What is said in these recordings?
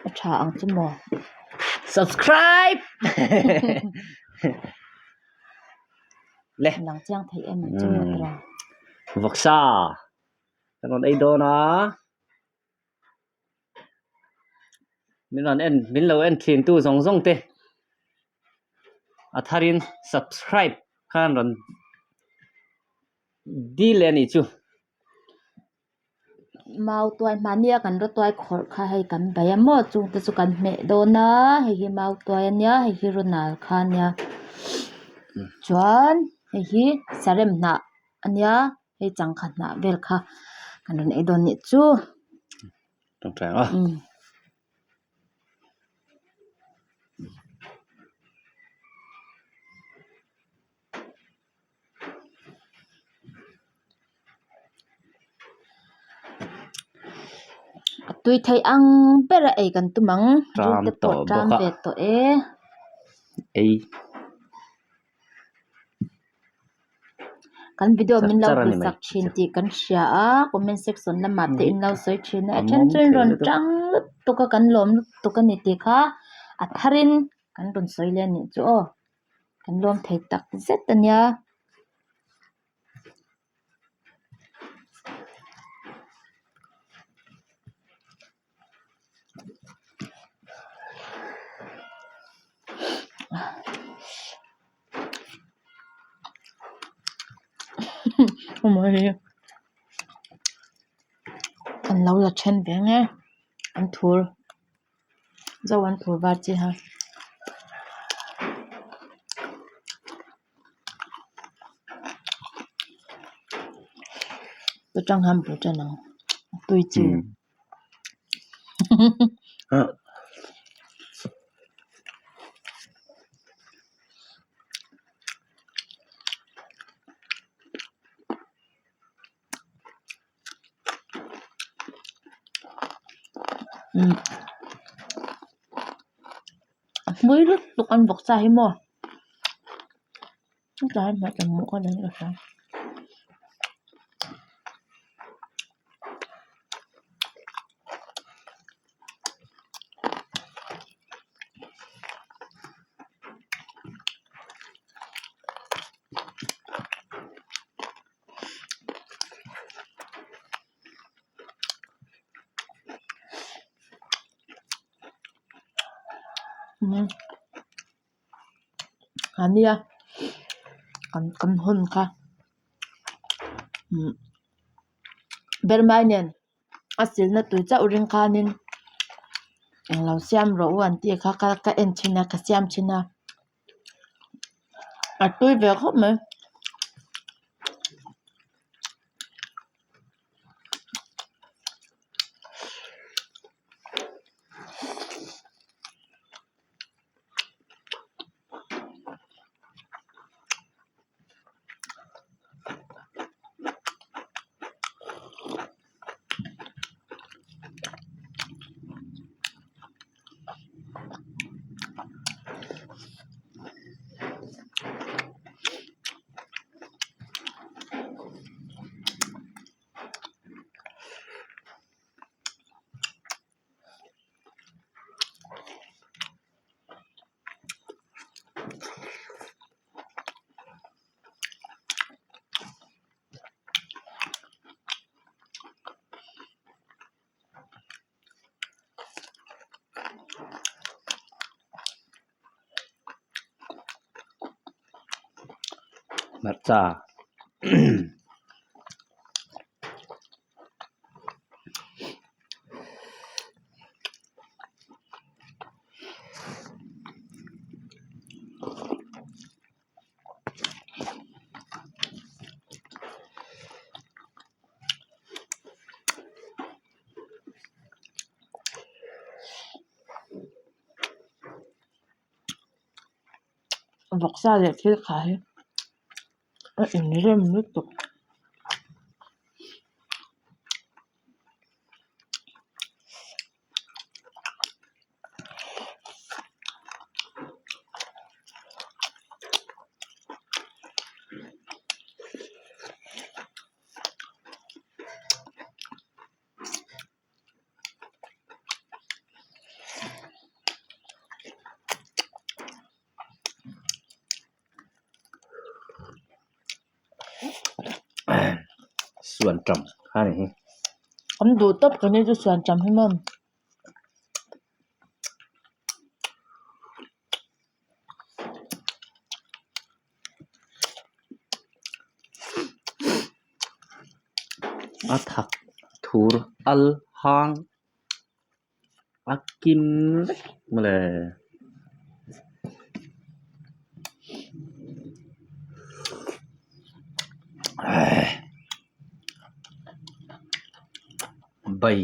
A tha ang chu maw? Subscribe! Le. Lang chiang thei em ang chu maw tira? Vawksa kan rawn ei dawn a. Min rawn en min lo en thin tu zawng zawng te a tharin subscribe khan rawn dil leh a nih chu. Mau tuai mahni a kan rawtuai khawrh kha hei kan bei a maw chung te chu kan hmeh dawn a hei hi mau tuai a nia hei hi ronal kha a nia chuan hei hi sarem hnah a nia hei changkha hnah vel kha kan rawn ei dawn nih chu. A tui thei ang ber a ei kan tum ang ril te pawh ṭam ve tawh e. Kan video min lo hmuhsak thin tih kan hria a comment section lamah te in lo sawi thin a a then chu in rawn tang lutuk a kan lawm lutuk a ni tih kha a tharin kan rawn sawi leh a nih chu aw. Kan lawm thei tak zet a nia. An lo la then ve nge an thur. Zo an phur var chi ha. Tu tang han bu tan ang tui chi. A hmui lutuk an bawk sa hi maw tlai hmeh tam mawh ka nei ka hria. A nia kan kan hawn kha umm bermai nen a silna tur chauh ring khanin englo siam rawh u an tih kha ka en thin a ka siam thin a. A tui ve khawp mai. Hmarcha Vawksa leh thil kha hi a inrem lutuk. Suan ṭam kha a ni hi. An duh tawp ka ni chu suan ṭam hi maw. A thak thur al hang a kim vek mawle. Bai.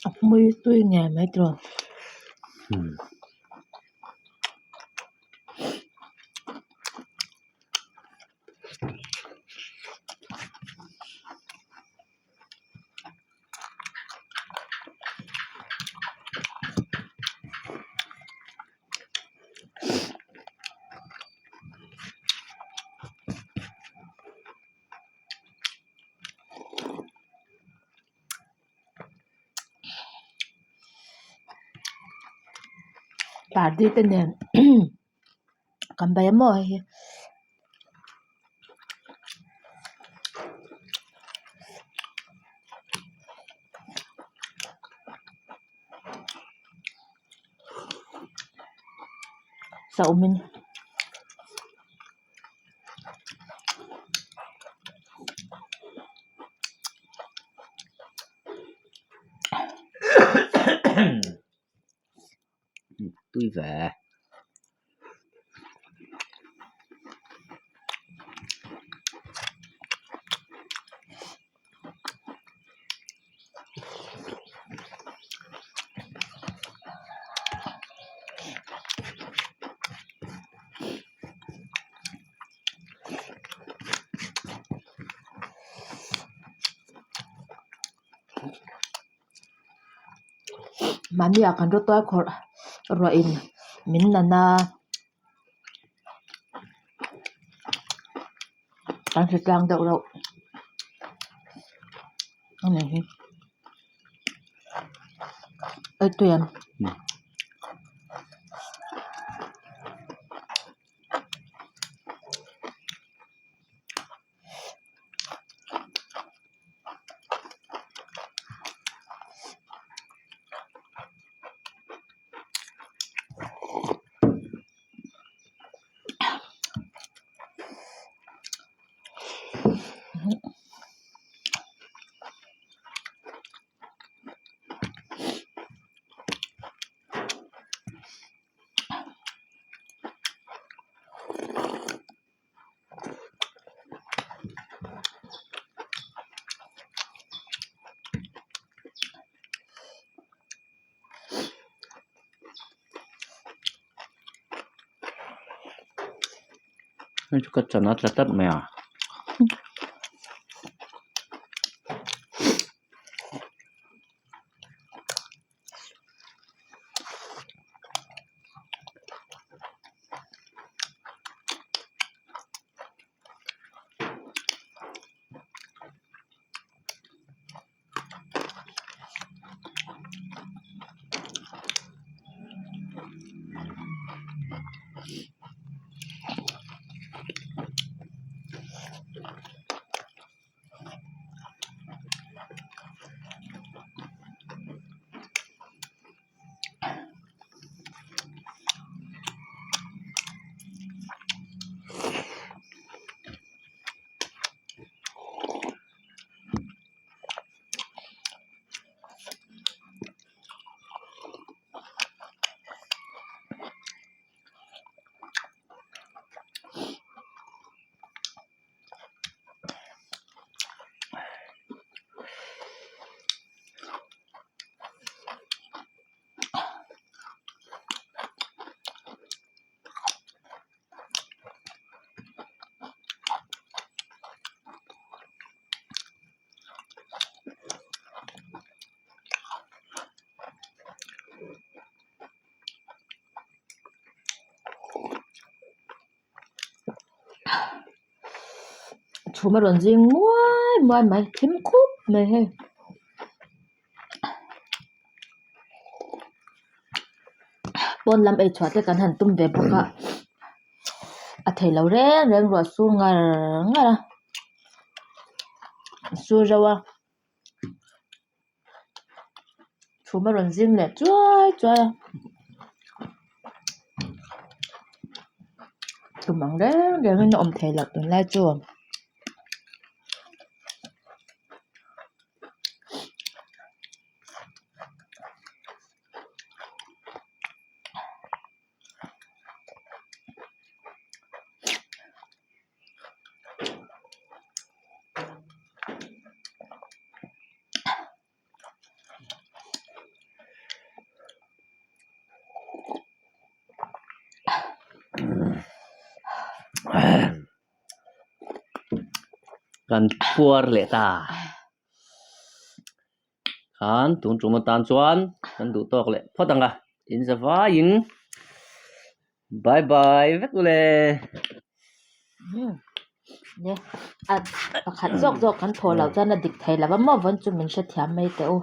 A hmui tui ngei mai tawh. Party te nen. Kan bai a maw hei hi. Saum in. Tui ve. Mahni ah kan rawtuai khawrh ruah in min nan a kan hre tlang deuh reuh a ni hi ei tui ang. Hei chu ka chan a tla tlat mai a. Chhum a rawn zing muai muai mai thim khup mai hei. Pawn lam ei chhuah te kan han tum ve bawk a a thei lo reng reng ruah sur ngar ngar a a sur reuh a chhum a rawn zing leh chuai chuai a tum ang reng reng in a awm thei loh tunlai chu. Kan puar leh ta. Khan tun tum atan chuan kan duh tawk leh phawt ang a, in za vaiin bye bye vek ule. Nia a pakhat zawk zawk kan thawh loh chuan a dik thei lo va maw vawn chu min hrethiam mai teh u.